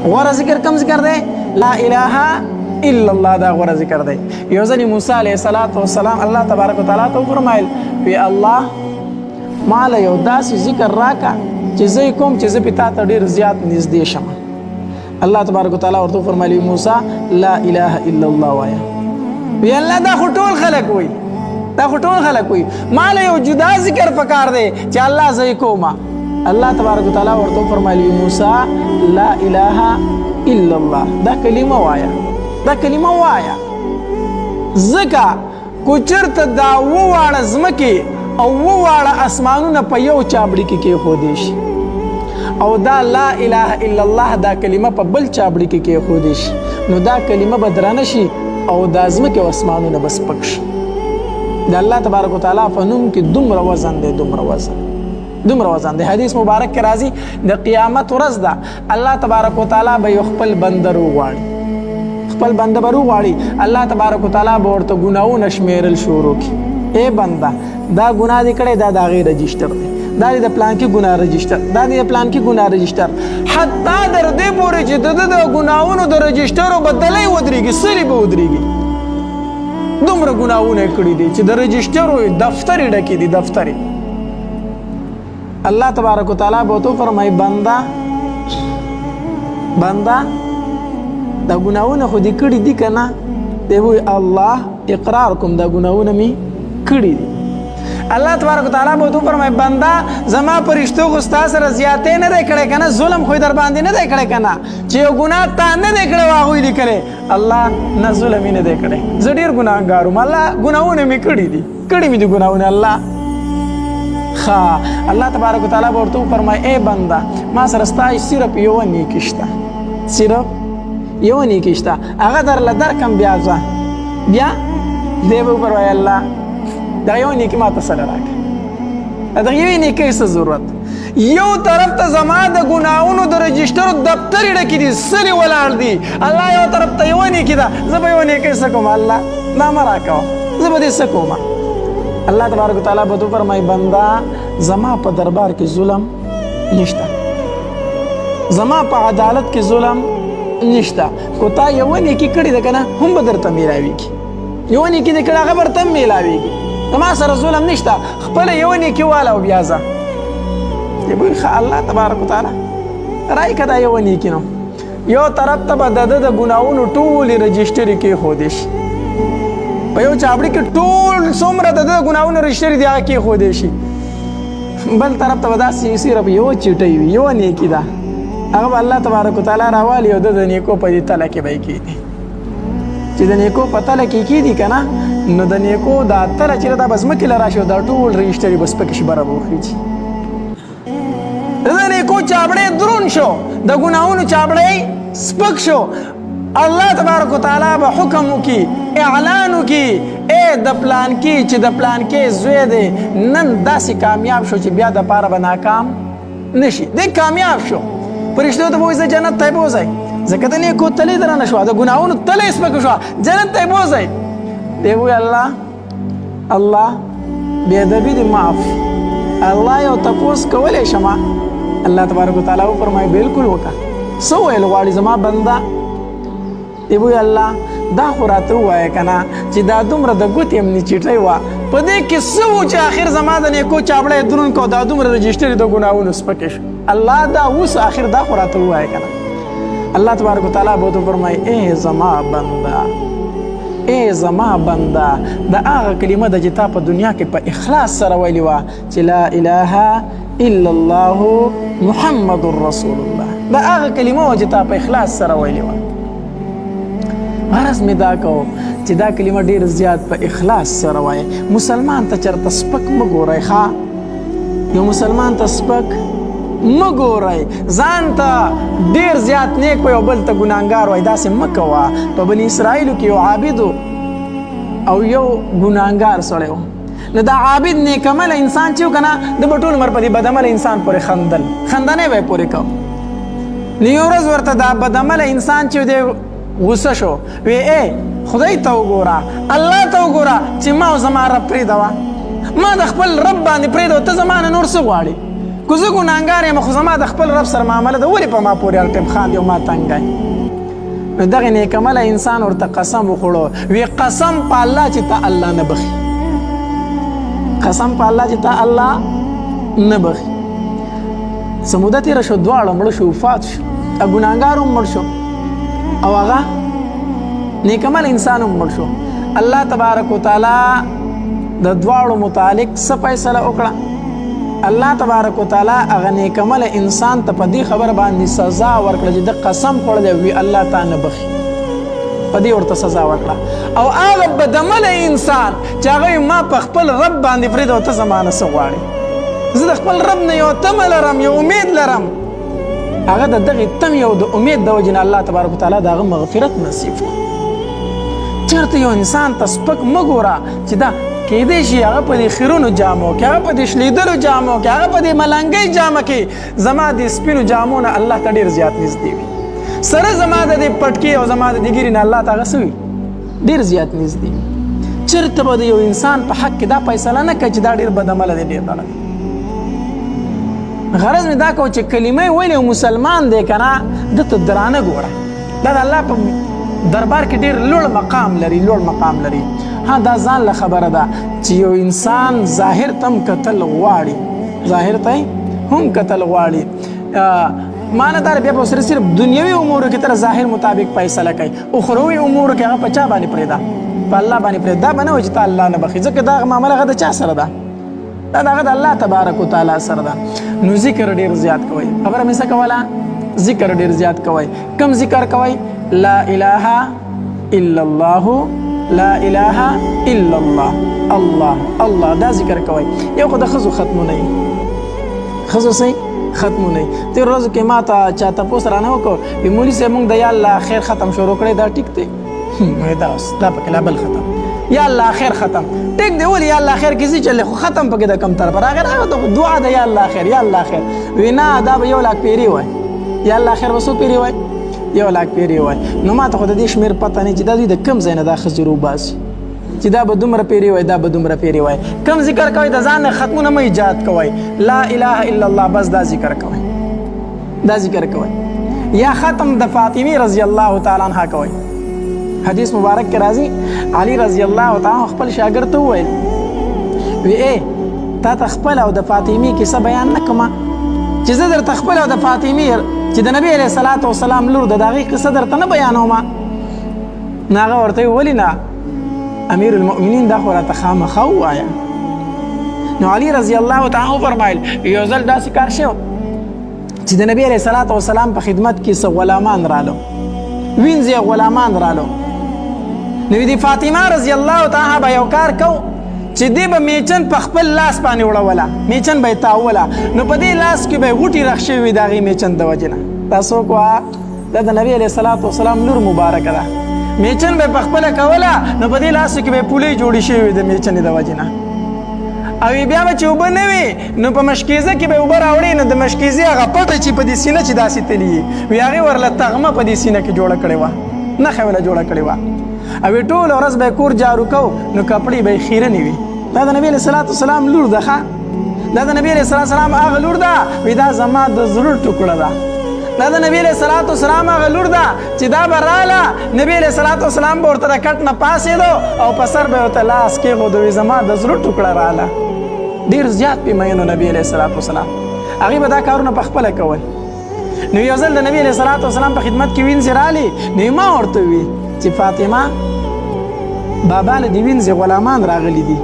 غوره ذکر کوم ذکر دی؟ لا اله الا الله، دا غوره ذکر دی. یو ځل موسی علیه الصلاۃ والسلام الله تبارک وتعالى ته وفرمایل، وی الله مال یو داسې ذکر راکا چې زه کوم چې زه په تا ته ډیر زیات نږدې شم. الله تبارک وتعالى ورته فرمایلی، موسی لا اله الا الله وایا. وی الله دا خو ټول خلک وای، دا خو ټول خلک وای، مال یو جدا ذکر پکار دی چې الله زه کومه. الله تبارک وتعالى ورته فرمایلی، موسی لا اله الا الله دا کلمه وایا، دا کلمه وایا. ځکه کو چرته دا وواړه ځمکې او وواړه اسمانونه په یو چابړي کې کېښودې شي او دا لا اله الا الله دا کلمه په بل چابړي کې کېښودې شي، نو دا کلمه به درنه شي او دا ځمکې او اسمانونه به سپک شي. د الله تبارک وتعالی په نوم کې دومره وزن دی، دومره وزن، دومره وزن دی. حدیث مبارک کې راځي، د قیامت ورځ ده، الله تبارک وتعالی به یو خپل بنده روغواړي، خپل بنده به روغواړي. الله تبارک وتعالی به ورته ګناهونه شمیرل شروع کړي. ای بنده، دا ګناه دې کړې، دا د هغې رجسټر دی، دا د پلان کې ګناه رجسټر، دا د پلان کې ګناه رجسټر، حتی در دې پورې چې د ده د ګناهونو د رجسټرو به دلۍ ودرېږي، سرې به ودرېږي. دومره ګناهونه یې کړي دي چې د رجسټرو دفترې ډکې دي، دفترې. الله تبارک وتعالى به تو فرمای، بنده بنده دا ګناهونه خو دې کړي دي که نه؟ دی وایي الله اقرار کوم، دا ګناهونه مې کړي دي. الله تبارک وتعالى به تو فرمای، بنده زما پرشتو خو ستا سره زیاتې نه دی کړی که نه؟ ظلم خو یې در باندې نه دی کړی که نه؟ چې یو ګناه تا نه دی کړی هغوی لیکلی. الله نه، ظلم یې نه دی کړی، زه ډېر ګناهګار وم الله، ګناهونه مې کړي دي، کړي مې دي ګناهونه الله. ښه، الله تبارک وتعالی به ورته وفرمایي، ای بنده ما سره ستا صرف یوه نیکي شته، صرف یوه نیکي شته، هغه درله درکم بیا ځه. بیا دی به وفرمایي، الله دا یو نیکي ما ته سره راکړه، دغه یوې نیکۍ څه ضرورت؟ یو طرف ته زما د ګناهونو د رجسټرو دفترې ډکې دي، سلې ولاړ دي الله، یو طرف ته یوه نیکي ده، زه به یوه نیکۍ څه کوم؟ الله دا مه راکوه، زه به دې څه کوم؟ الله تبارک وتعالی به وفرمایي، بنده زما په دربار کې ظلم نشته، زما په عدالت کې ظلم نشته، کو تا یوه نیکي کړې ده که نه هم به درته میلاویږي، یوه نیکي دې کړې هغه به درته هم میلاویږي، زما سره ظلم نشته، خپله یوه نیکي واله او بیا ځه. دی به وایي ښه الله تبارک وتعالی رای که دا یوه نیکي. نو یو طرف ته به د ده د ګناهونو ټولې رجسټرې کېښودې شي، په یو چابړي کې ټول څومره د ده د ګناهونو رجسټرې دي هغه کېښودې شي، بل طرف ته به داسې صرف یوه چیټۍ وي، یوه نیکي ده، هغه به الله تبارک وتعالی راوالي او د ده د نیکو په دې تله کې به یې کښېږدي. چې د نیکو په تله کې کېږدي که نه، نو د نیکو دا تله چې دا به ځمکې له راشي او دا ټول رجسټرې به سپکې شي، بره به وخېژي. د نیکو چابړی درون شو، د ګناهونو چابړی سپک شو. الله تبارک وتعالی به حکم وکي، اعلان وکي، ای د پلان کې چې د پلان کې زوی دی نن داسې کامیاب شو چې بیا د پاره به ناکام نشي، دی کامیاب شو. پرشتو ته وایي، زه جنت ته بوځئ، ځکه د نیکو تلې درنه شوه، د ګناهونو تلې سپکه شوه، جنت ته بوځئ. دی وایي الله الله بې ادبي دې معاف، الله یو تپوس کولی شم؟ الله تبارک وتعالی وفرمایي، بالکل وکړه، څه ویل غواړي زما بنده؟ دی وایي الله دا خو راته ووایه که نه چې دا دومره د ګوتې هم نیچیټۍ وه، په دې کې څه وو چې آخر زما د نیکو چابړی درون کو، دا دومره رجسټرې د ګناهونو سپکې شو؟ الله دا اوس آخر دا خو راته ووایه که نه. الله تبارک وتعالی به ورته وفرمایي، ای زما بنده، ای زما بنده، دا هغه کلمه ده چې تا په دنیا کې په اخلاص سره ویلې وه چې لا اله الا الله محمد رسول الله، دا هغه کلمه وه چې تا په اخلاص سره ویلې وه. غرض مې دا کو چې دا کلمه ډیر زیات په اخلاص سره وایي. مسلمان ته چرته سپک مه ګورئ، ښه، یو مسلمان ته سپک مه ګورئ، ځان ته ډیر زیات نیک وای او بل ته ګناهګار وای، داسې مه کوه. په بني اسرائیلو کې یو عابد او یو ګناهګار سړی و. نو دا عابد نیک عمله انسان چې و که نه، ده به ټول عمر په دې بدعمله انسان پورې خندل، خندنی به یې پورې کو. نو یو ورځ ورته دا بدعمله انسان چې دی غوسه شو، وی ای خدای ته وګوره، الله ته وګوره چې ما او زما رب پرېږده وه، ما د خپل رب باندې پرېږده، ته زما نه نور څه غواړې؟ که زه ګناهګار یم خو زما د خپل رب سره معامله ده، ولې په ما پورې هر ټایم خاندې او ما تنګی؟ نو دغه نیکمله انسان ورته قسم وخوړو، وی قسم په الله چې تا الله نه بخي، قسم په الله چې تا الله نه بخي. څه موده تېره شو، دواړه مړه شو، وفات شو. ګناهګار هم مړ شو او هغه نیکمل انسان هم مړ شو. الله تبارک وتعالی د دواړو متعلق څه فیصله وکړه؟ الله تبارک وتعالی هغه نیکمل انسان ته په دې خبره باندې سزا ورکړه چې د قسم خوړلی وي الله تا نه بخي، په دې ورته سزا ورکړه. او هغه بدعمله انسان چې هغه ما په خپل رب باندې پرېږده او ته زما نه څه غواړې، زه د خپل رب نه یو تمه لرم، یو امید لرم، هغه د دغې تمې او د امید د وجې نه الله تبارک وتعالی د هغه مغفرت نصیب کړو. چېرته یو انسان ته سپک مه ګوره چې دا کېدای شي هغه په دې خیرونو جامو کې، هغه په دې شلېدلو جامو کې، هغه په دې ملنګۍ جامه کې زما دې سپینو جامو نه الله ته ډېر زیات نږدې وي، سره زما د دې پټکې او زما د دې ږیرې نه الله ته هغه څه وي، ډېر زیات نږدې وي. چېرته به د یو انسان په حق کې دا فیصله نه کوي چې دا ډېر بدعمله دی، ډېر دغه دی. غرض مې دا کو چې کلمه یې ویلې او مسلمان دی که نه، ده ته درانه ګوره، دا د الله په دربار کې ډېر لوړ مقام لري، لوړ مقام لري. ها دا ځان له خبره ده چې یو انسان ظاهر ته هم کتل غواړي، ظاهر ته هم کتل غواړي. معنی دا بیا به سره صرف دنیوي امورو کې تر ظاهر مطابق فیصله کوي، اخروي امورو کې هغه په چا باندې پرېږده، په الله باندې پرېږده. دا به نه وایي چې ته الله نه بخښي، ځکه دا معامله هغه د چا سره ده؟ دا دغه د الله تبارک وتعالی سره ده. نو ذکر ډیر زیات کوئ. خبره مې څه کوله؟ ذکر ډیر زیات کوئ. کم ذکر کوئ؟ لا اله الا الله، لا اله الا الله، الله الله، دا ذکر کوئ. یو خو د ښځو ختمونه یي، ښځو سي ختمونه یي. تېرو ورځو کې ما ته چا تپوس رانه وکړ، وي مولوي صاحب موږ د یا الله خیر ختم شروع کړی، دا ټیک دی؟ دا اوس دا پکې لا بل ختم، یا الله خیر ختم ټیک دی. ولې یا الله خیر کې ځي چلې، خو ختم پکې د کم طرف راغی؟ راغی ته دعا ده یا الله خیر، یا الله خیر. وی نه، دا به یو لاک پیری وای، یا الله خیر به څو پیری وای؟ یو لاک پیری وای. نو ما ته خو د دې شمېر پته نه چې دا دوی د کم ځای نه دا ښځې روباسي چې دا به دومره پیری وای، دا به دومره پیری وای. کم ذکر کوئ، د ځان نه ختمونه مه ایجاد کوئ. لا اله الا الله بس دا ذکر کوئ، دا ذکر کوئ. یا ختم د فاطمې رضی الله تعالی عنها کوئ. حدیث مبارک کې راځي علی رضی الله تعالی خپل شاګرد ته وویل، وی ای تا ته خپل او د فاطمې کیسه بیان نه کومه چې زه درته خپل او د فاطمې چې د نبی علیه الصلاة والسلام لور ده د هغې قصه درته نه بیانوم. نو هغه ورته ولې نه امیر المؤمنین، دا خو راته خامخا ووایه. نو علی رضی الله تعالی وفرمایل یو ځل داسې کار شو چې د نبی علیه الصلاة والسلام په خدمت کې څه غلامان رالو، وینځي غلامان رالو. نو دی فاطمه رضی الله تعالی به یو کار کو چې دی به میچن په خپل لاس باندې وړوله، میچن به یې تاوله، نو په دې لاس کې به یې غوټې رخ شوې وي د هغې میچن د وجې نه. دا څوک وه؟ دا د نبی علیه الصلاة والسلام لور مبارکه ده. میچن به په خپله کوله، نو په دې لاسو کې به یې پولې جوړې شوې وي د میچنې د وجې نه. او بیا به چې اوبه نه وي نو په مشکیزه کې به اوبه راوړې، نو د مشکیزې هغه پټه چې په دې سینه چې داسې تلي وي، هغې ورله تغمه په دې سینه کې جوړه کړې وه، نښه ورله جوړه کړې وه. او ټوله ورځ به یې کور جارو کو، نو کپړې به یې خیرنې وي. دا د نبی علیه الصلاة والسلام لور ده، ښه دا د نبی علیه الصلاة والسلام هغه لور ده، وی دا زما د زړه ټوکړه ده. دا د نبی علیه الصلاة والسلام هغه لور ده چې دا به راله، نبی علیه الصلاة والسلام به ورته د کټ نه پاڅېدو او په سر به یې ورته لاس کېښودو، وی زما د زړه ټوکړه راله. ډېر زیات پې مینو نبی علیه الصلاة والسلام، هغې به دا کارونه په خپله کول. نو یو ځل د نبی علیه الصلاة والسلام په خدمت کې وینځې رالې، نو ما ورته ووی چې فاطمه بابا له دې وینځې غلامان راغلي دي،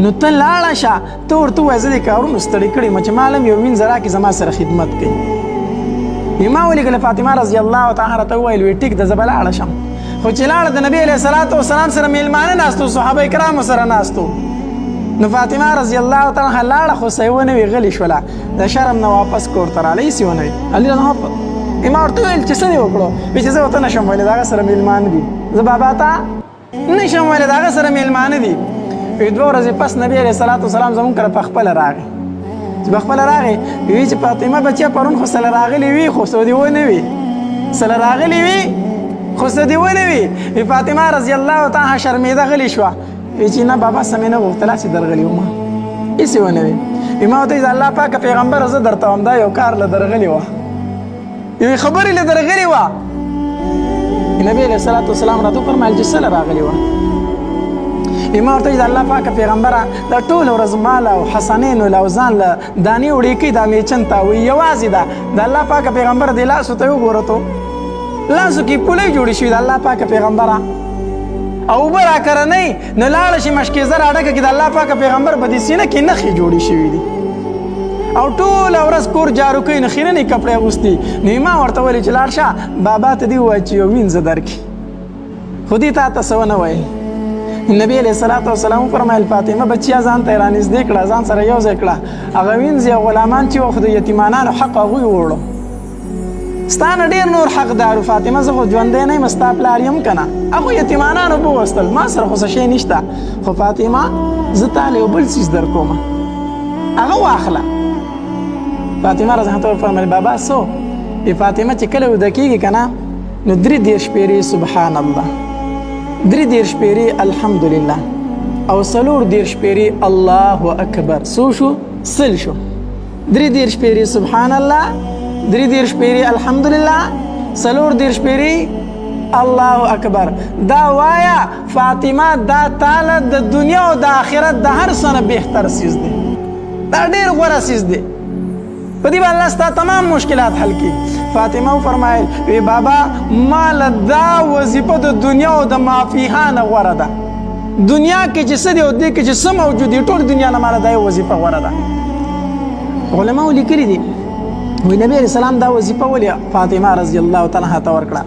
نو ته لاړه شه، ته ورته ووایه زه دې کارونو ستړی کړی یم چې ما له یو وینځه راکړي زما سره خدمت کوي. وی ما ولیکله، فاطمه رضی الله تعالی راته وویل، وی ټیک ده زه به لاړه شم. خو چې لاړه د نبی علیه الصلاة والسلام سره میلمانه ناست وو، صحابه کرامو سره ناست وو. نو فاطمه رضی الله تعالی عنها لاړه، خو څه یې ونه وي، غلې شوله، د شرم نه واپس کور ته راغله، هېڅ یې ونه وي. علي رضی الله عنه ما ورته وویل چې څه دې وکړو؟ وی چې زه ورته نه شم ویلی، د هغه سره میلمانه دي، زه بابا ته نه شم ویلی، د هغه سره میلمانه دي. وی دوه ورځې پس نبی علیه الصلاة والسلام زمونږ کره په خپله راغی. چې په خپله راغی وی چې فاطمه بچیه پرون خو سره راغلي وي خو څه دې ونه وي، سره راغلي وي خو څه دې ونه وي. وی فاطمه رضی الله تعالی شرمېده، غلې شوه. وی چې نه بابا څه مې نه غوښتل، هسې درغلی وم، هېڅ یې ونه وي. ما ورته الله پاک پیغمبر زه درته هم دا یو کار له درغلی وه، یوې خبرې له درغلي وه. نبی علیه الصلاة والسلام راته وفرمایل چې څه له راغلي وه؟ ما ورته د الله پاک پیغمبره دا ټوله ورځ مال او حسنینو له او ځان له دانې وړې کوي، دا میچن ته وایي یوازې ده. د الله پاک پیغمبر دې لاسو ته وګوره، ته لاسو کې پولۍ جوړې شوې. د الله پاک پیغمبره او اوبه راکره نه نو لاړه شي مشکېزه راډکه کې د الله پاک پیغمبر په دې سینه کې نښې جوړې شوې دي او ټوله ورځ کور جارو کوي، نو خیرنې کپړې اغوستي. نو ما ورته ویل چې لاړ شه بابا ته دې ووایه چې یو وینځه درکړي، خو دې تا ته څه ونه ویل. نبی علیه الصلاة والسلام وفرمایل فاطمه بچیا ځان ته یې رانږدې کړه، ځان سره یو ځای کړه. هغه وینځې او غلامان چې وو خو د یتیمانانو حق هغوی وړو، ستا نه ډېر نور حقدار. فاطمه زه خو ژوندی نه یم، ستا پلار یم که نه، هغو یتیمانانو بوستل، ما سره خو څه شی نشته، خو فاطمه زه تا له یو بل څیز در کوم، هغه واخله. فاطمه رضی الله عنها وفرمایل بابا څو؟ فاطمه چې کله وده کېږي که نه نو 33 پیرې سبحان الله، 33 پیرې الحمدلله، او 34 پیرې الله اکبر. څو شو؟ 100 شو. 33 پیرې سبحان الله، 33 پیرې الحمدلله، 34 پیرې الله اکبر. دا وایا فاطمه دا تعالی د دنیا او د آخرت د هر څه نه بهتر څیز دی، دا ډیر غوره څیز دی، په دې باندې الله ستا تمام مشکلات حل کړي. فاطمه وفرمایل وی بابا مال دا وظیفه د دنیا او د مافیها نه غوره ده، دنیا کې چې څه دی او دې کې چې څه موجود دي ټول دنیا نه مال دا یو وظیفه غوره ده. علماو لیکلي دي وی نبی علیہ السلام دا وظیفه ولې فاطمه رضی الله تعالی عنها ته ورکړه؟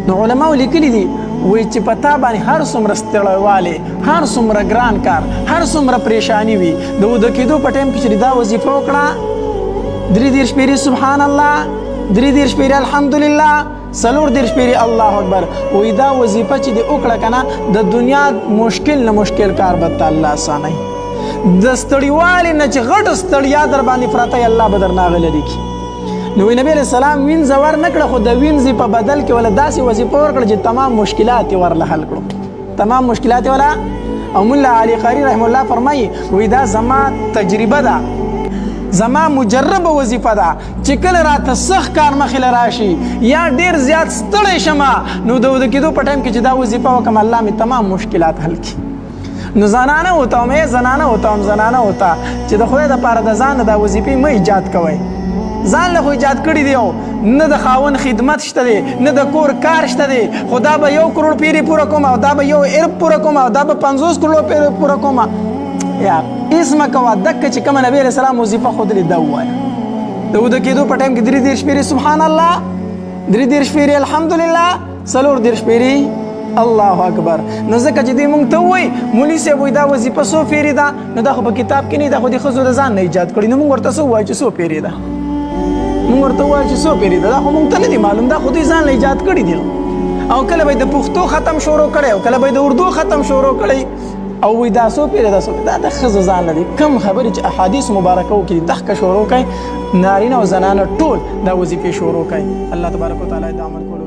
نو علماو لیکلي دي وی چې په تا باندې هر څومره ستړیوالی، هر څومره ګران کار، هر څومره پریشانی وي، د وده کېدو په ټایم کې چې دا وظیفه وکړه 33 پیرې سبحان الله، 33 پیرې الحمدلله، 34 پیرې الله اکبر، وی دا وظیفه چې دې وکړه که نه د دنیا مشکل نه مشکل کار به ته الله اسانوي، د ستړیوالي نه چې غټه ستړیا در باندې پرته یې الله به درنه هغه لرې کړي. نو نبی علیه السلام وینځه ور نه کړه، خو د وینځې په بدل کې وله داسې وظیفه ورکړه چې تمام مشکلات یې ورله حل کړو، تمام مشکلات یې وله. او ملا علي قاري رحم الله فرمایي وی دا زما تجربه ده، زما مجربه وظیفه ده چې کله راته سخت کار مخې له راشي یا ډېر زیات ستړی شم نو د وده کېدو په ټایم کې چې دا وظیفه وکړم الله مې تمام مشکلات حل کړي. نو زنانه وته مې زنانه وته هم زنانه وته چې د خدای دپاره د ځان نه دا وظیفې مه ایجاد کوئ، ځان له خو ایجاد کړي دی او نه د خاوند خدمت شته دی، نه د کور کار شته دی، خو دا به 1 کروڑ پیرې پوره کوم او دا به 1 ارب پوره کوم او دا به 50 کروڑ پیرې پوره کوم. یا هېڅ مه کوه، دکه چې کومه نبی علیه السلام وظیفه ښودلې دا ووایه. د وده کېدو په ټایم کې 33 پیرې سبحان الله، 33 پیرې الحمدلله، 34 پیرې الله اکبر. نو ځکه چې دوی مونږ ته ووایي مولوي صاحب وایي دا وظیفه څو پیرې ده، نو دا خو په کتاب کې نه، دا خو د ښځو د ځان نه ایجاد کړي، نو مونږ ورته څه ووایو چې څو پیرې ده؟ مونږ ورته ووایو چې څو پیرې ده؟ دا خو مونږ ته نه دي معلوم، دا خو دوی ځان له ایجاد کړي دي. او کله به یې د پښتو ختم شروع کړی او کله به یې د اردو ختم شروع کړی او وایي دا څو پیرې ده، څو دا د ښځو ځان نه دي. کم خبرې چې احادیث مبارکو کې دي دښکه شروع کړئ، نارینه او زنانه ټول دا وظیفې شروع کړئ. الله تبارک وتعالی د عمل کولو